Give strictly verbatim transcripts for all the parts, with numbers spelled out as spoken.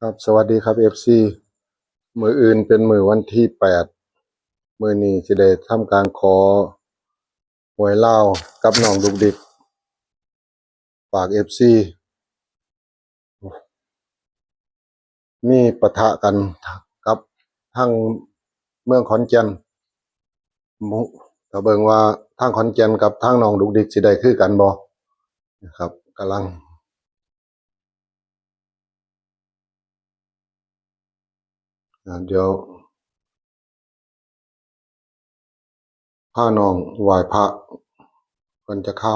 ครับ สวัสดีครับ เอฟซี มื้ออื่นเป็นมื้อวันที่แปด มื้อนี้สิได้ทำการขอหวยลาวกับน้องดุกดิก ฝาก เอฟซี มีปะทะกันกับทางเมืองขอนแก่น มุ ถ้าเบิ่งว่าทางขอนแก่นกับทางน้องดุกดิกสิได้คือกันบ่ นะครับ กำลัง อ่า เดี๋ยว พาน้องไหว้พระก่อนจะเข้า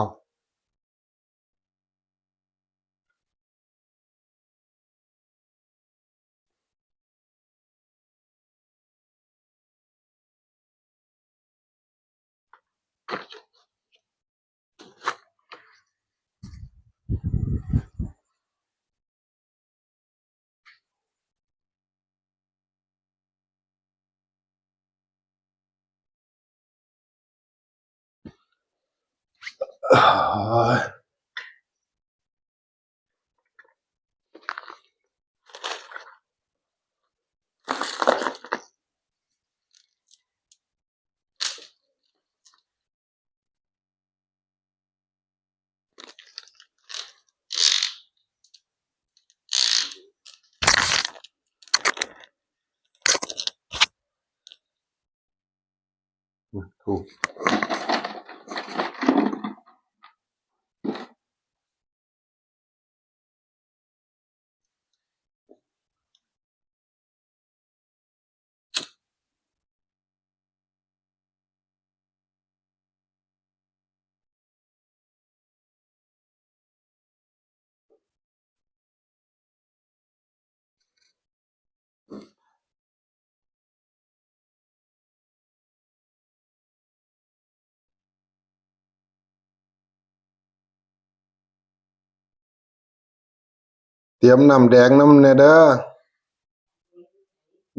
ถูก เตรียมน้ำแดงนำแหน่เด้อ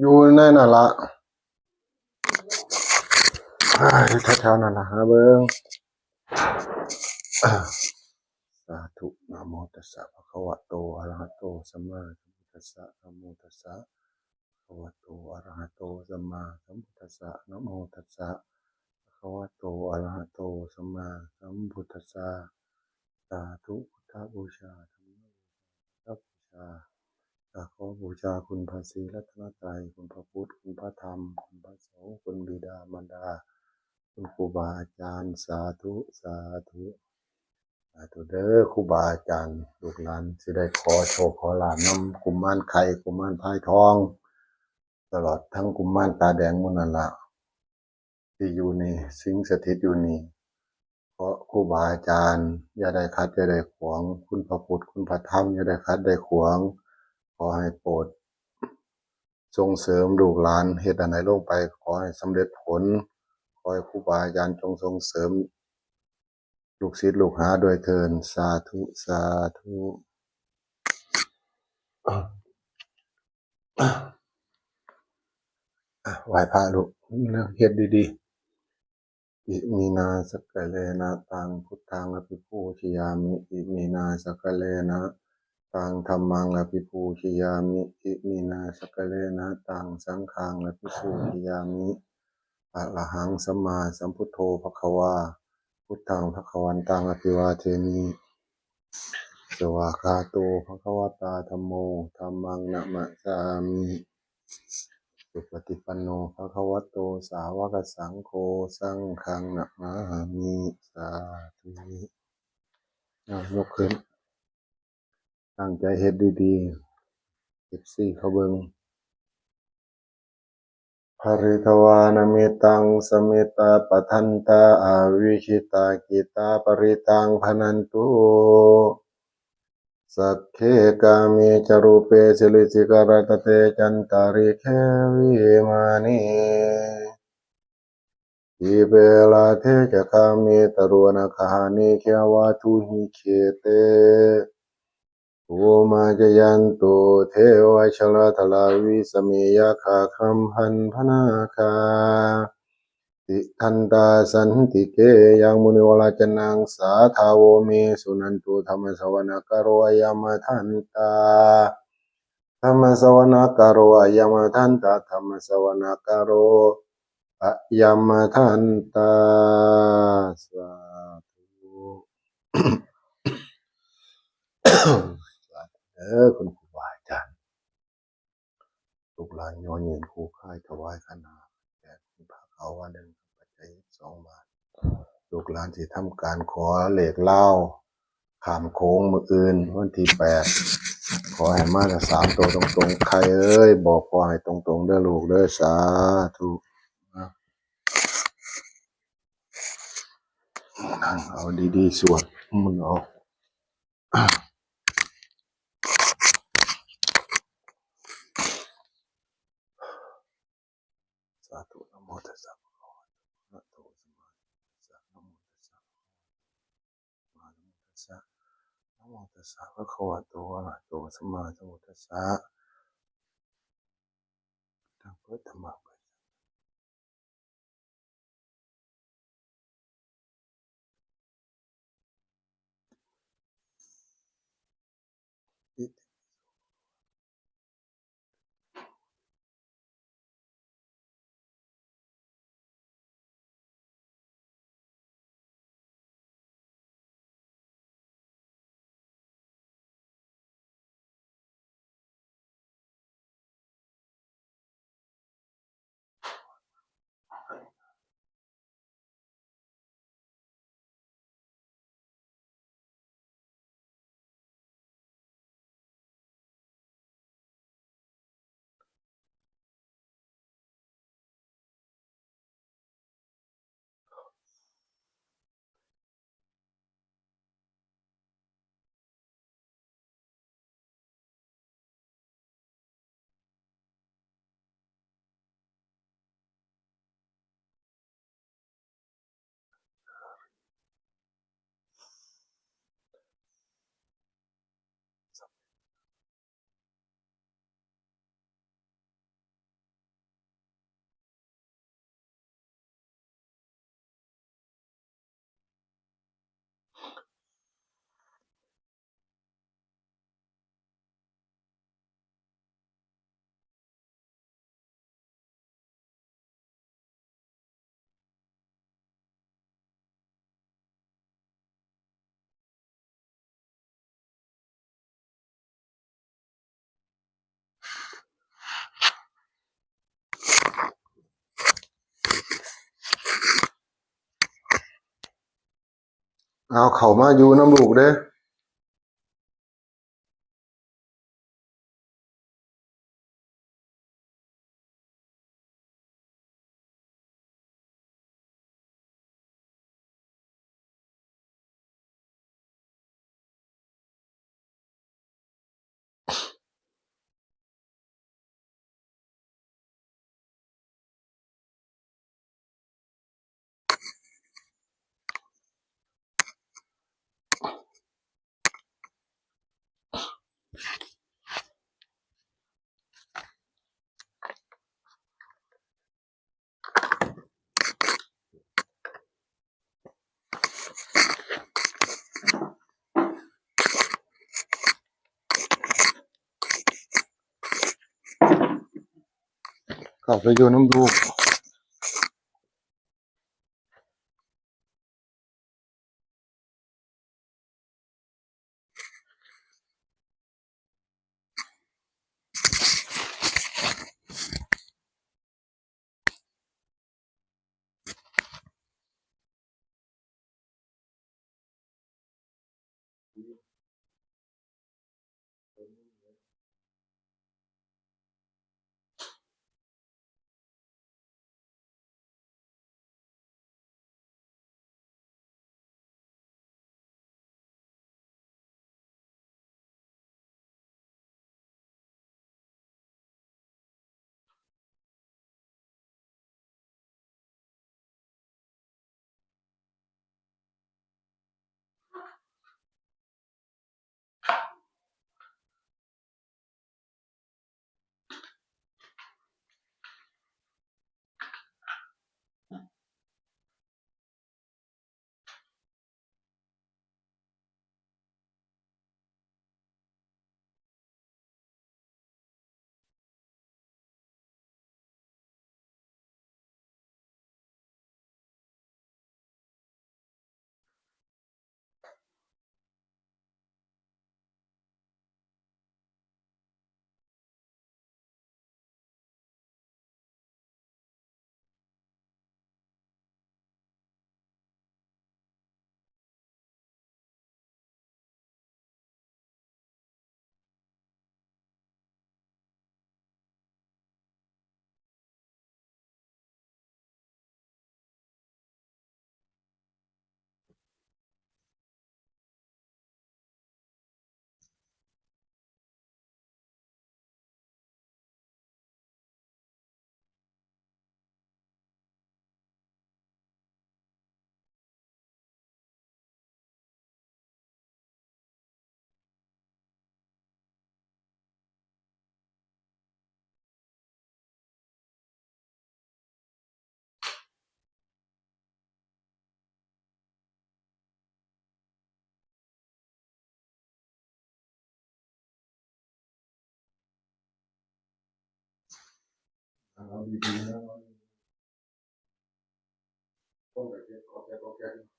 อยู่ในนั่นละ อ่า แถวๆนั่นละ หาเบิ่ง อ่า สาธุ นะโมตัสสะ ภะคะวะโต อะระหะโต สัมมาสัมพุทธัสสะ นะโมตัสสะ ภะคะวะโต อะระหะโต สัมมาสัมพุทธัสสะ นะโมตัสสะ ภะคะวะโต อะระหะโต สัมมาสัมพุทธัสสะ สาธุ พุทธบูชา ธัมมบูชา สังฆบูชา อ่ะ ขอบูชาคุณพระศรีรัตนตรัย คุณพระพุทธ คุณพระธรรม คุณพระสงฆ์ คุณบิดามารดา คุณครูบาอาจารย์ สาธุ สาธุ สาธุเด้อ ครูบาอาจารย์ ลูกหลานสิได้ขอโชคขอลาภนำกุมารไข่ กุมารพายทอง ตลอดทั้งกุมารตาแดงหมู่นั่นล่ะ ที่อยู่นี่ สิงสถิตอยู่นี่ ขอครูบาอาจารย์ อย่าได้ขัด อย่าได้ขวาง คุณพระพุทธ คุณพระธรรม อย่าได้ขัดได้ขวาง ขอให้โปรดส่งเสริมลูกหลาน เฮ็ดอันใดลงไป ขอให้สำเร็จผล ขอให้ครูบาอาจารย์จงส่งเสริม ลูกศิษย์ลูกหาด้วยเทอญ สาธุ สาธุ อ่ะ ไหว้พระลูก เฮ็ดดีๆ อิมินาสักกะเลนะ ตังพุทธังอภิปูชยามิ อิมินาสักกะเลนะ ตังธัมมังอภิปูชยามิ อิมินาสักกะเลนะ ตังสังฆังอภิปูชยามิ อะระหังสัมมาสัมพุทโธภะคะวา พุทธังภะคะวันตังอภิวาเทมิ สวากขาโตภะคะวะตา ธัมโม ธัมมังนะมะสามิ สุปฏิปันโนภะคะวะโต สาวกสังโฆ สังฆังนะมามิ สาธุ อ่ะ ยกขึ้น ตั้งใจเฮ็ดดีๆ เอฟซี เขาเบิ่ง ภริตวานะมิตัง สมิตาปะทันตา อาวิคิตากิตา ปริตังพะนันตุ สักเคกาเมจะรูปเป สิริสิขารตเต จันตาริเค วิมาเน ทีเปลาเทจะคาเม ตะโรนะคาหาเน เขวาทุหิ เขเต ภูมาจยันตุ เทวาชลาธลา วิสเมยักขา คัมภันพนาคา ติทันตาสันติเก ยังมุนิวราจนัง สาทาโวเม สุนันตุ ธัมมสวนะกาโร อะยะมะทันตา ธัมม สวนาการโอ อะยะมะทันตา ธัมมะสวนาการโอ อะยะมะทันตา สาธุ เออ คุณครูบาอาจารย์ ลูกหลานย้อนเงินครูค่ายถวายขนาดแก่พระเขาวันหนึ่งปัจจัยสองบาท ลูกหลานที่ทำการขอเลขเล่าข้ามโค้งมื้ออื่นวันที่แปด ขอให้มาสามตัวตรงๆ ใครเอ้ย บอกขอให้ตรงๆ เด้อลูกเด้อ สาธุ นั่งเอาดีๆ สวดมันออก สาธุ นะโมตัสสะ ภะคะวะโต อะระหะโต สัมมาสัมพุทธัสสะ นะโมตัสสะ ภะคะวะโต อะระหะโต สัมมาสัมพุทธัสสะ นะโมตัสสะ ภะคะวะโต อะระหะโต สัมมาสัมพุทธัสสะ ตังเปิดธรรมะเปิดเอาเข้ามาอยู่นำลูกเด้อเข้าไปอยู่นำลูก เอาดีๆนะ คนก็เก็บก็เก็บก็เก็บ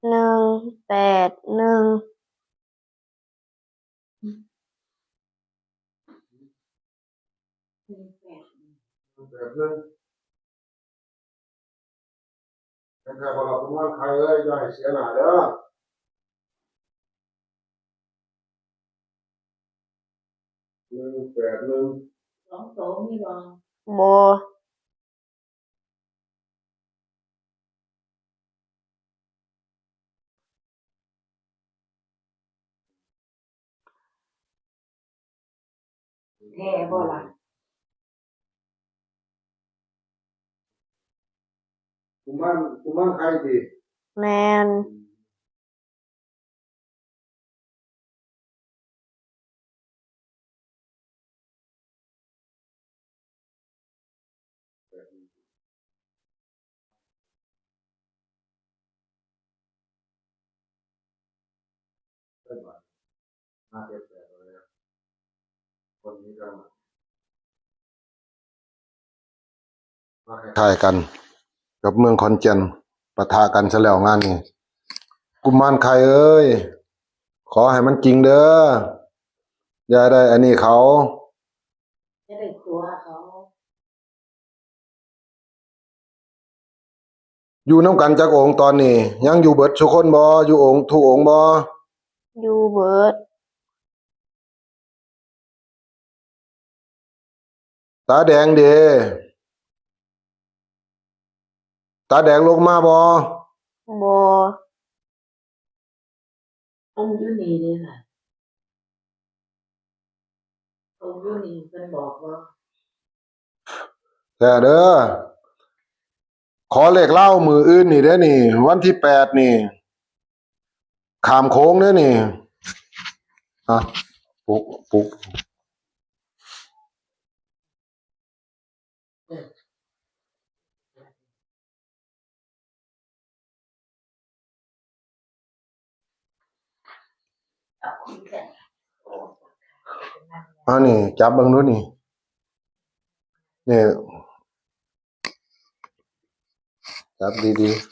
หนึ่งแปดหนึ่ง หนึ่งแปดหนึ่ง แม่นค่ะ พอเราเป็นวันไข้เอ้ย อย่าให้เสียหน้าเด้อ หนึ่งแปดหนึ่ง สองโตมีบ่ บ่ แท้บ่ล่ะ กุมาร กุมารไข่ติ แม่น คนนี้ก็มา คล้ายๆกันกับเมืองขอนแก่น ปะทะกันซะแล้วงานนี้ กุมารไข่เอ้ย ขอให้มันจริงเด้อ อย่าได้อันนี้เขา อย่าได้ขัวเขา อยู่นำกันจักองค์ตอนนี้ ยังอยู่เบิดซุคนบ่ อยู่องค์ทุกองค์บ่ อยู่เบิด ตาแดงเด้ ตาแดงลงมาบ่ บ่ องค์อยู่นี่เด้ค่ะ องค์อยู่นี่เพิ่นบอกว่า แต่เด้อ ขอเลขลาวมื้ออื่นนี่เด้อนี่ วันที่แปดนี่ ข้ามโขงเด้อนี่ ฮะ ปุ๊ก ปุ๊ก อันนี้จับเบิ่งดูนี่ นี่ จับดีๆ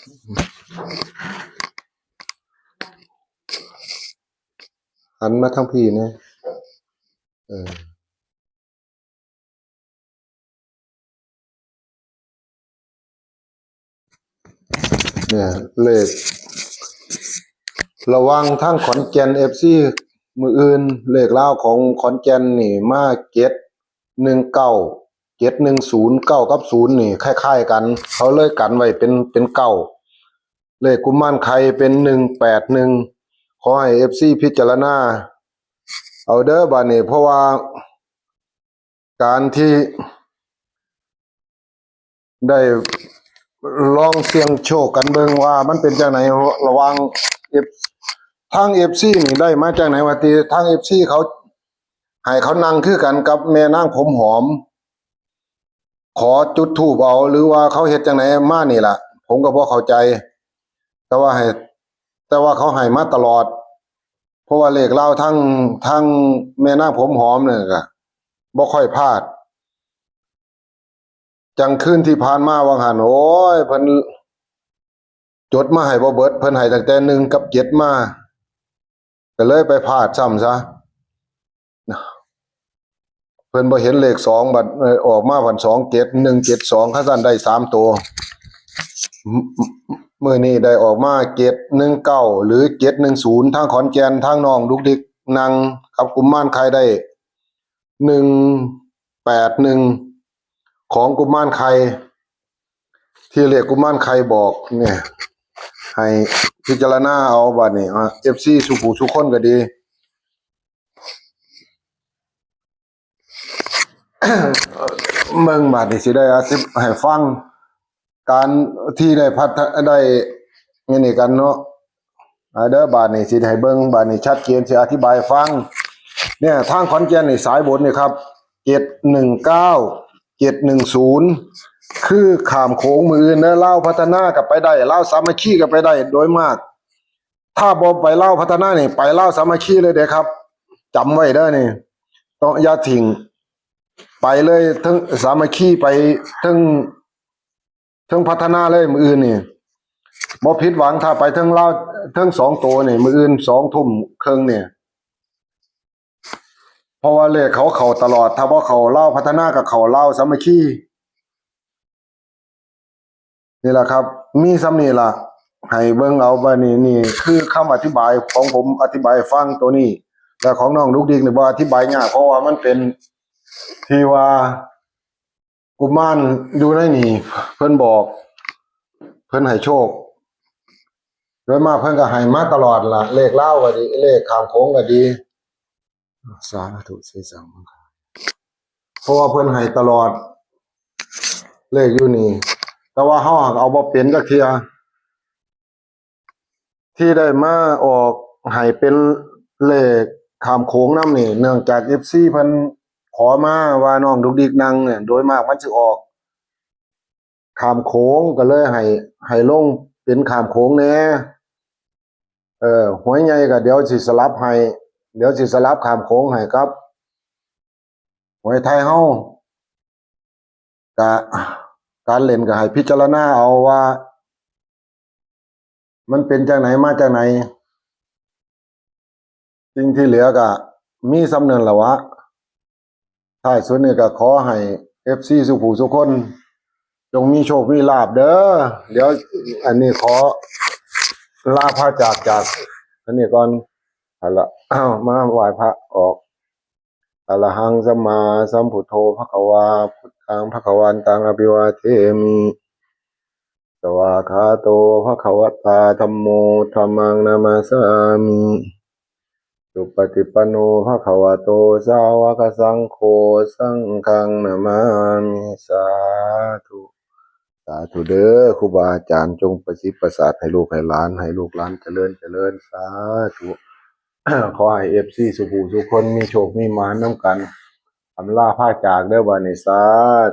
หันมาทางพี่เนี่ย เออ เนี่ย เลข ระวังทางขอนแก่น เอฟซี มื้ออื่น เลขลาวของขอนแก่นนี่มา เจ็ดหนึ่งเก้า เจ็ดหนึ่งศูนย์ เก้า กับ ศูนย์ นี่คล้ายๆกัน เขาเลยกันไว้เป็น เป็น เก้า เลขกุมารไข่เป็น หนึ่งแปดหนึ่ง ขอให้ เอฟซี พิจารณาเอาเด้อบัดนี้ เพราะว่าการที่ได้ลองเสี่ยงโชคกันเบิ่งว่ามันเป็นจังได๋ ระหว่าง เอฟ ทาง เอฟซี นี่ได้มาจังได๋ ว่าติ ทาง เอฟซี เขา ให้เขานั่งคือกันกับแม่นางผมหอม ขอจุดธูปเอา หรือว่าเขาเฮ็ดจังได๋มานี่ล่ะ ผมก็บ่เข้าใจ แต่ว่าให้ แต่ว่าเขาให้มาตลอด เพราะว่าเลขลาวทาง ทางแม่นางผมหอมเนี่ยก็บ่ค่อยพลาด จั่งคืนที่ผ่านมาว่าหั่น โอ้ย เพิ่น จดมาให้บ่เบิด เพิ่นให้ตั้งแต่หนึ่งกับเจ็ดมา ก็เลยไปพลาดซ้ำซะ เพิ่นบ่เห็นเลขสอง บัด เอ่อ ออกมาพัน สองเจ็ด หนึ่งเจ็ดสอง คันซั่นได้สามตัว มื้อนี้ได้ออกมา เจ็ดหนึ่งเก้า หรือ เจ็ดหนึ่งศูนย์ ทางขอนแก่น ทางน้องดุกดิกนั่งกับกุมารไข่ได้ หนึ่งแปดหนึ่ง ของกุมารไข่ ที่เลขกุมารไข่บอกเนี่ย ให้พิจารณาเอาบัดนี้ อ่ะ เอฟซี สู่ผู้สู่คนก็ดี เบิ่งบัดนี้สิได้อธิบายให้ฟัง การที่ได้พัฒ- ได้นี่กันเนาะ อ่า เด้อ บาดนี้สิให้เบิ่ง บาดนี้ชัดเจน สิอธิบายให้ฟัง เนี่ย ทางขอนแก่นนี่ สายบนนี่ครับ เจ็ดหนึ่งเก้า เจ็ดหนึ่งศูนย์ คือข้ามโขงมื้ออื่นเด้อ ลาวพัฒนาก็ไปได้ ลาวสามัคคีก็ไปได้ โดยมาก ถ้าบ่ไปลาวพัฒนานี่ ไปลาวสามัคคีเลยเด้อครับ จำไว้เด้อนี่ ต้องอย่าทิ้ง ไปเลย เทิงสามัคคี ไปเทิง เทิงพัฒนาเลยมื้ออื่นนี่ บ่ผิดหวัง ถ้าไปเทิงลาว เทิงสองตัวนี่ มื้ออื่นสองทุ่มครึ่งนี่ เพราะว่าเลขเขาเข้าตลอด ถ้าบ่เข้าลาวพัฒนาก็เข้าลาวสามัคคี นี่แหละครับ มีส่ำนี้ล่ะ ให้เบิ่งเอา บัดนี้ นี่คือคำอธิบายของผม อธิบายให้ฟังตัวนี้ แต่ของน้องดุกดิกนี่บ่อธิบายยาก เพราะว่ามันเป็นที่ว่า กุมารอยู่ในนี่ เพิ่นบอก เพิ่นให้โชค โดยมากเพิ่นก็ให้มาตลอดล่ะ เลขลาวก็ดี เลขข้ามโขงก็ดี สาธุ เสสังมังคา เพราะว่าเพิ่นให้ตลอด เลขอยู่นี่ แต่ว่าเฮาหากเอาบ่เป็นจักเทื่อ ที่ได้มาออกให้เป็นเลขข้ามโขงนำนี่ เนื่องจาก เอฟซี เพิ่นขอมาว่าน้องดุกดิกนั่งเนี่ย โดยมากมันสิออกข้ามโขง ก็เลยให้ ให้ลงเป็นข้ามโขงแหน่ เออ หวยใหญ่ก็เดี๋ยวสิสลับให้ เดี๋ยวสิสลับข้ามโขงให้ครับ หวยไทยเฮา กะ การเล่นก็ให้พิจารณาเอาว่า มันเป็นจังไหนมาจังไหน สิ่งที่เหลือก็มีส่ำนั้นล่ะวะ ท้ายสุดนี่ก็ขอให้ เอฟซี สู่ผู้สู่คน จงมีโชคมีลาภเด้อ เดี๋ยวอันนี้ขอลาพระจาก จากอันนี้ก่อน เอาละ เอามาไหว้พระออก อะระหังสัมมาสัมพุทโธภะคะวา พุทธังภะคะวันตังอภิวาเทมิ สวากขาโตภะคะวะตาธัมโม ธัมมังนะมาสสามิ สุปฏิปันโนภะคะวะโต สาวกสังโฆ สังฆังนะมามิ สาธุ สาธุเด้อ ครูบาอาจารย์จงประสิทธิ์ประสาทให้ลูกให้หลาน ให้ลูกหลานเจริญเจริญ สาธุ ขอให้ เอฟซี สู่ผู้สู่คนมีโชคมีหมานนำกัน อำลาพาจากเด้อบัดนี้ สา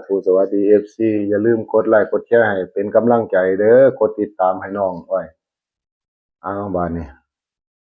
ธุ สวัสดี เอฟซี อย่าลืมกดไลค์กดแชร์ให้เป็นกำลังใจเด้อ กดติดตามให้น้องอ้อย เอาบัดนี้